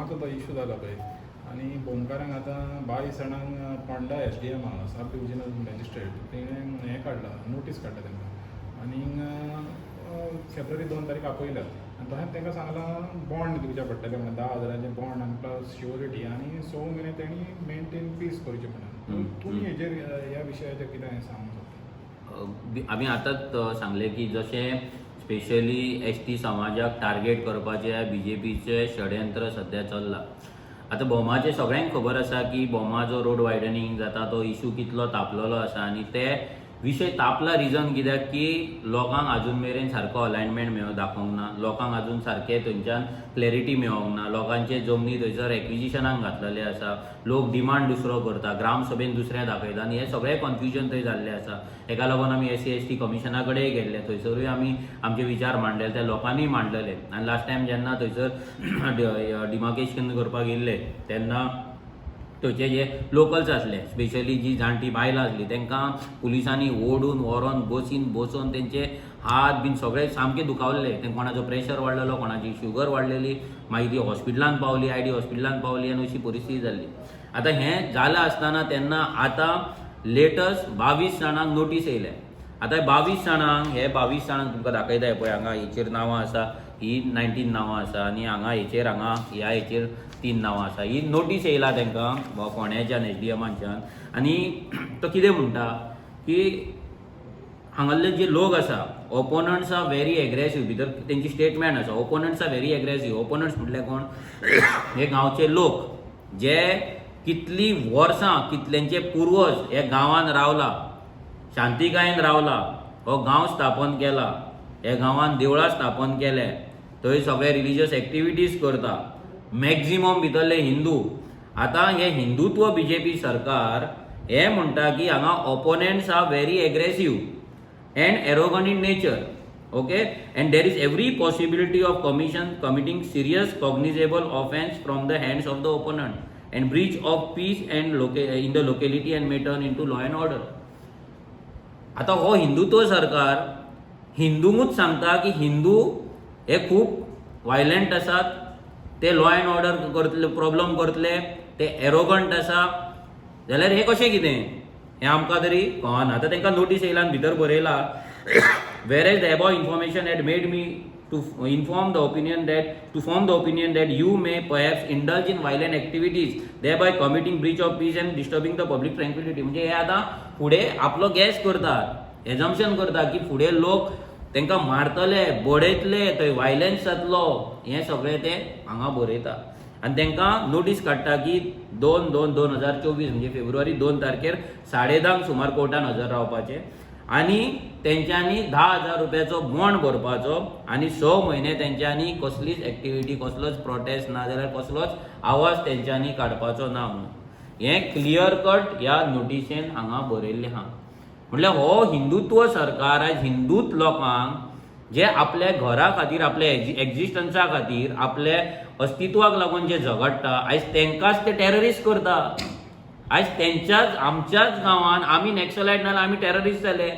भोमाचो तो इशू जाला पळय आनी भोमकारांक आतां 22 जाणांक पोंडा एसडीएम आहा, सब डिविजनल मॅजिस्ट्रेट, तेणें हें काडलां, नोटीस काडला तांकां आनी फेब्रुवारी 2 तारीख आपयल्या आनी तशेंच तांकां सांगलां बॉन्ड दिवचें पडटलें म्हणून, 10,000चें बॉन्ड आनी प्लस श्युरिटी आनी 6 म्हयने तेणी मेंटेन पीस करचें म्हणून. तुमी हेजेर, ह्या विशयाचेर कितें सांगूंक सोदता? आमी आतांच सांगलें की जशें स्पेशली एसटी समाजाक टार्गेट करपाचें बीजेपीचें षडयंत्र सद्या चल्लां. आतां भोमाचें सगळ्यांक खबर आसा की भोमा जो रोड वायडनींग जाता तो इशू कितलो तापलेलो आसा आनी ते विशय तापला रिजन कित्याक की लोकांक आजून मेरेन सारको अलायनमेंट मेळ दाखोवंक ना, लोकांक अजून सारकें थंयच्यान क्लॅरिटी मेळोंक ना. लोकांचे जमनी थंयसर एक्विजिशनाक घातलेले आसा, लोक डिमांड दुसरो करता, ग्रामसभेन दुसरें दाखयता आनी हें सगळें कन्फ्युजन थंय जाल्लें आसा. हेका लागून आमी एससी एसटी कमिशना कडेन गेल्ले, थंयसरूय आमी आमचे विचार मांडलेले, त्या लोकांनी मांडलेले. आनी लास्ट टायम जेन्ना थंयसर डिमार्केशन करपाक येयल्ले तेन्ना थंयचे जे लोकल्स आसले, स्पेशली जी जाणटी बायलां आसली, तांकां पुलिसांनी ओडून व्हरोन बसीन बसोवन तेंचे हात बीन सगळे सामके दुखावल्ले. तेंकां कोणाचो प्रेशर वाडलेलो, कोणाची शुगर वाडलेली, मागीर ती हॉस्पिटलान पावली, आयडी हॉस्पिटलान पावली आनी अशी परिस्थिती जाल्ली. आतां हें जालां आसतना तेन्ना आतां लेटस्ट 22 जाणांक नोटीस येयल्या. आतां 22 जाणांक, हे 22 जाणांक तुमकां दाखयता, पळय हांगा हेचेर नांवां आसा, ही 19 नांवां आसा आनी हांगा हेचेर, हांगा ह्या हेचेर तीन नांवां आसा. ही नोटीस येयला तांकां फोंड्याच्यान, एसडीएमाच्यान. आनी तो कितें म्हणटा की हांगासरले जे लोक आसा, opponents are very aggressive. भितर तेंची स्टेटमेंट आसा, opponents are very aggressive. Opponents म्हटल्यार कोण? हे गांवचे लोक जे कितली वर्सां, कितल्यांचे पुर्वज हे गांवान रावला, शांतिकायेन रावला, हो गांव स्थापन केला, हे गांवान देवळां स्थापन केले, थंय सगळे रिलिजियस एक्टिविटीज करता, मॅक्झिमम भितरले हिंदू. आतां हे हिंदुत्व बीजेपी सरकार हे म्हणटा की हांगा opponents are very aggressive and arrogant in nature, okay, and there is every possibility of commission committing serious cognizable offense from the hands of the opponent and breach of peace and in the locality and may turn into law and order. आता हो हिंदुत्व सरकार हिंदूंकूच सांगता की हिंदू हे खूब violent आसात, ते law and order करतले, प्रॉब्लम करतले, ते एरोगंट आसा. जाल्यार हें कशें कितें हें आमकां तरी कळना. आतां तांकां नोटीस येयला आनी भितर बरयला, whereas the above information had made me to inform the opinion that to form the opinion that you may perhaps indulge in violent activities, thereby committing breach of peace and disturbing the public tranquility. म्हणजे हे आतां फुडें आपलो gas करतात, assumption करता की फुडें लोक तांकां मारतले, बडयतले, थंय वायलन्स जातलो, हें सगळें ते हांगा बरयता. आनी तांकां नोटीस काडटा की 2/2/2024, म्हणजे फेब्रुवारी 2 तारखेर 10:30 सुमार कोर्टान हजर रावपाचें आनी तेंच्यांनी 10,000 रुपयाचो बॉन्ड भरपाचो आनी 6 म्हयने तेंच्यांनी कसलीच एक्टिविटी, कसलोच प्रोटेस्ट ना जाल्यार कसलोच आवाज तेंच्यांनी काडपाचो ना म्हणून हें क्लियर कट ह्या नोटिशेन हांगा बरयल्लें आहा. म्हटल्यार हो हिंदुत्व सरकार आयज हिंदूत लोकांक जे आपल्या घरा खातीर, आपल्या एक्झिस्टन्सा खातीर, आपल्या अस्तित्वाक लागून जे झगडटा, आयज तेंकांच ते टेररिस्ट करता. आयज तेंच्याच, आमच्याच गांवान आमी नॅक्सलायट नाल्यार आमी टेररिस्ट जाले.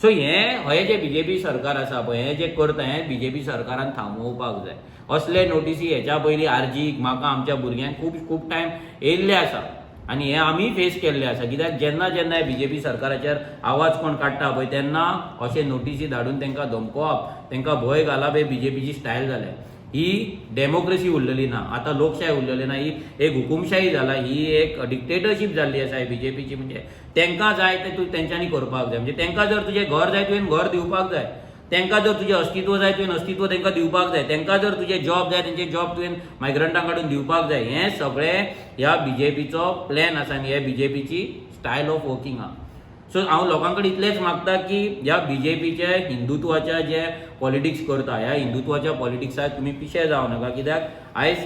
सो हें हे जे बीजेपी सरकार आसा पळय, हें जें करता हें बीजेपी सरकारान थांबोवपाक जाय. असले नोटिसी हेच्या पयलीं आरजीक, म्हाका, आमच्या भुरग्यांक खूब खूब टायम येयल्ले आसा आनी हें आमी फेस केल्लें आसा. कित्याक जेन्ना जेन्ना बीजेपी सरकाराचेर आवाज कोण काडटा पळय तेन्ना अशे नोटिसी धाडून तांकां धमकोवप, तांकां भंय घालप हे बीजेपीची स्टायल जाल्या. ही डेमोक्रेसी उरलेली ना आतां, लोकशाय उरलेली ना, ही एक हुकुमशाही जाला, ही एक डिक्टेटरशीप जाल्ली आसा बीजेपीची. म्हणजे तांकां जाय तें तूं तेंच्यांनी करपाक जाय. म्हणजे तांकां जर तुजें घर जाय, तुवें घर दिवपाक जाय. तांकां जर तुजें अस्तित्व जाय, तुवें अस्तित्व तांकां दिवपाक जाय. तांकां जर तुजें जॉब जाय, तेंचे जॉब तुवें मायग्रंटां काडून दिवपाक जाय. हें सगळें ह्या बीजेपीचो प्लॅन आसा आनी हे बीजेपीची स्टायल ऑफ वर्किंग आहा. सो हांव लोकां कडेन इतलेंच मागता की ह्या बीजेपीचे हिंदुत्वाच्या जे पॉलिटिक्स करता, ह्या हिंदुत्वाच्या पॉलिटिक्साक तुमी पिशे जावं नाका. कित्याक आयज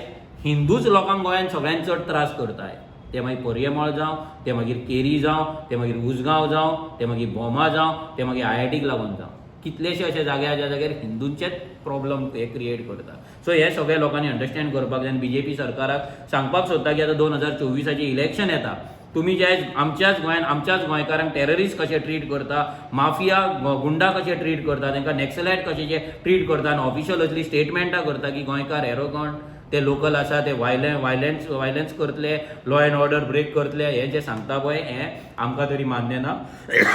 हिंदूच लोकांक गोंयांत सगळ्यांत चड त्रास करताय. ते मागीर पर्यमळ जावं, ते मागीर केरी जावं, ते मागीर उसगांव जावं, ते मागीर भोमा जावं, ते मागीर आयआयटीक लागून जावं, कितलेशे अशे जागे आसा ज्या जाग्यार हिंदूंचेच प्रॉब्लम हे क्रिएट करता. सो हे सगळे लोकांनी अंडरस्टँड करपाक जाय आनी बीजेपी सरकाराक सांगपाक सोदता की आतां 2024चें इलेक्शन येता, तुमी जे आयज आमच्याच गोंयान आमच्याच गोंयकारांक टेररिस्ट कशे ट्रीट करता, माफिया गुंडा कशे ट्रीट करता, तांकां नॅक्सलायट कशे जे ट्रीट करता आनी ऑफिशियल असली स्टेटमेंटां करता की गोंयकार एरोगंट, ते लोकल आसा, ते वायलन्स करतले, लॉ एंड ऑर्डर ब्रेक करतले, हें जें सांगता पळय हें आमकां तरी मान्य ना.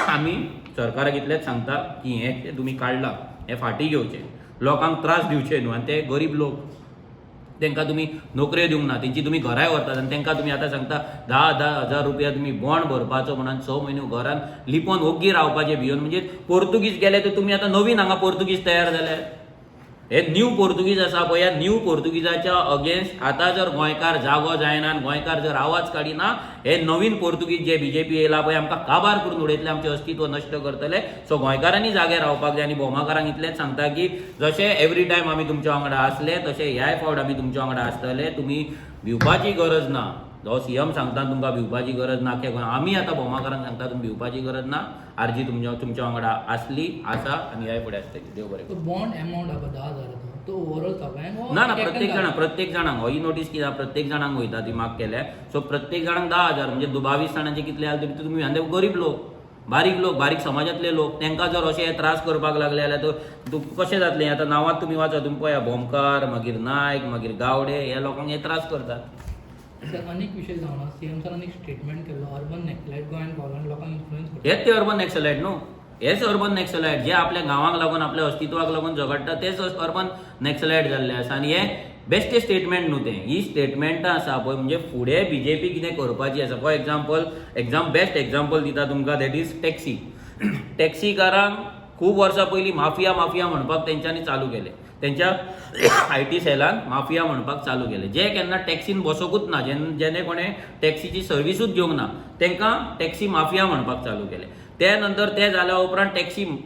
आमी सरकाराक इतलेंच सांगता की हें जें तुमी काडलां हें फाटीं घेवचें, लोकांक त्रास दिवचे न्हू. आनी ते गरीब लोक, तांकां तुमी नोकऱ्यो दिवंक ना, तेंची तुमी घराय व्हरतात आनी तांकां तुमी आतां सांगता 10-10 हजार रुपया तुमी बॉन्ड भरपाचो म्हणून 6 म्हयने घरान लिपोन ओग्गी रावपाचें भियोन. म्हणजे पोर्तुगीज गेले तर तुमी आतां नवीन हांगा पोर्तुगीज तयार जाले. हे न्यू पोर्तुगीज आसा पळय, ह्या न्यू पोर्तुगीजाच्या अगेन्स्ट आतां जर गोंयकार जागो जायना आनी गोंयकार जर आवाज काडिना, हे नवीन पोर्तुगीज जे बीजेपी येयला पळय आमकां काबार करून उडयतले, आमचें अस्तित्व नश्ट करतले. सो गोंयकारांनी जागे रावपाक जाय आनी भोमाकारांक इतलेंच सांगता की जशें एवरी टायम आमी तुमच्या वांगडा आसले तशें ह्याय फावट आमी तुमच्या वांगडा आसतले. तुमी भिवपाची गरज ना. जो सीएम सांगता तुमकां भिवपाची गरज ना, आख्या गोंयांत आमी आतां भोमाकारांक सांगता तुमी भिवपाची गरज ना. आरजी तुमच्या वांगडा आसली, आसा आनी ह्याय फुडें आसतली. देव बरें करूं. तो बॉन्ड अमाउंट आहा 10,000 तो तो ओवरऑल सगळ्यांक वो ना ना, एक प्रत्येक एकट्यान जाणांक, प्रत्येक जाणांक. हो ही नोटीस कितें आहा, प्रत्येक जाणांक वयता ती माग केल्या. सो प्रत्येक जाणांक 10,000 म्हणजे 22 जाणांचे कितले आले तरी तुमी. आनी ते गरीब लोक, बारीक लोक, बारीक समाजातले लोक, तांकां जर अशे हे त्रास करपाक लागले जाल्यार तर तूं कशें जातलें? आतां नांवांत तुमी वाचा, तुमी पळया, भोमकार, मागीर नायक, मागीर गावडे, ह्या लोकांक हे त्रास करतात. सर, अनेक विशय जावन सीएम सरान एक स्टेटमेंट केल्लो, अर्बन नॅक्सलायट गोंयांत पावला आनी लोकांक इन्फ्लुएन्स करता. हेच ते अर्बन नॅक्सलायट न्हू, हेच अर्बन नॅक्सलायट जे आपल्या गांवांक लागून, आपल्या अस्तित्वाक लागून झगडटा, तेच अर्बन नॅक्सलायट जाल्ले आसा. आनी हे बेश्टें स्टेटमेंट न्हू तें. ही स्टेटमेंटां आसा पळय, म्हणजे फुडें बीजेपी कितें करपाची आसा. For example, best example दिता तुमकां, that is taxi. टॅक्सीकारांक खूब वर्सां पयलीं माफिया माफिया म्हणपाक तेंच्यांनी चालू केलें. तेंच्या IT सेलान माफिया म्हणपाक चालू केलें. जे केन्ना टॅक्सीन बसोकूच ना, जेणे कोणें टॅक्सीची सर्विसूच घेवंक ना, तांकां टॅक्सी माफिया म्हणपाक चालू केलें. त्या नंतर ते जाल्या उपरांत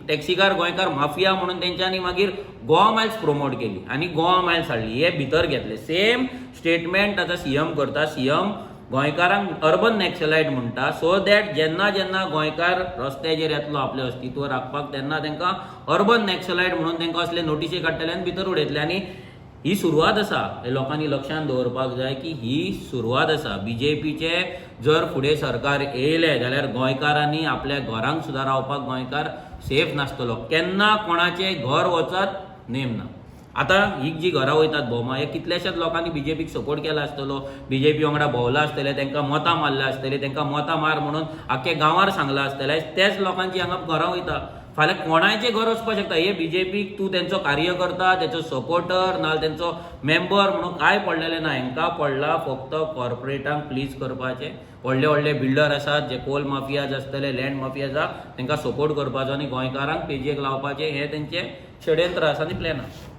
टॅक्सीकार गोंयकार माफिया म्हणून तेंच्यांनी मागीर गोवा मायल्स प्रोमोट केली आनी गोवा मायल्स हाडली, हे भितर घेतले. सेम स्टेटमेंट आतां सीएम करता. सीएम गोंयकारांक अर्बन नॅक्सलायट म्हणटा, सो that जेन्ना जेन्ना गोंयकार रस्त्याचेर येतलो आपलें अस्तित्व राखपाक, तेन्ना तांकां अर्बन नॅक्सलायट म्हणून तांकां असले नोटिसी काडटले आनी भितर उडयतले. आनी ही सुरवात आसा, हे लोकांनी लक्षांत दवरपाक जाय की ही सुरवात आसा. बीजेपीचे जर फुडें सरकार येयलें जाल्यार गोंयकारांनी आपल्या घरांक सुद्दां रावपाक गोंयकार सेफ नासतलो. केन्ना कोणाचें घर वचत नेम ना. आतां ही जी घरां वयतात भोमा, हे कितल्याशाच लोकांनी बीजेपीक सपोर्ट केला आसतलो, बीजेपी वांगडा भोंवला आसतले, तांकां मतां मारल्या आसतली, तांकां मतां मार म्हणून आख्खे गांवार सांगलां आसतलें. तेच लोकांची हांगा घरां वयता. फाल्यां कोणायचें घर वचपाक शकता. हे बीजेपीक तूं तेंचो कार्यकर्ता, तेचो सपोर्टर, नाजाल्यार तेंचो मेंबर म्हणून कांय पडलेलें ना. हांकां पडला फक्त कॉर्पोरेटांक प्लीज करपाचें. व्हडले व्हडले बिल्डर आसात, जे कोल माफियाज आसतले, लँड माफिया आसा, तांकां सपोर्ट करपाचो आनी गोंयकारांक पेजेक लावपाचें, हें तेंचें षडयंत्र आसा आनी प्लॅन आसा.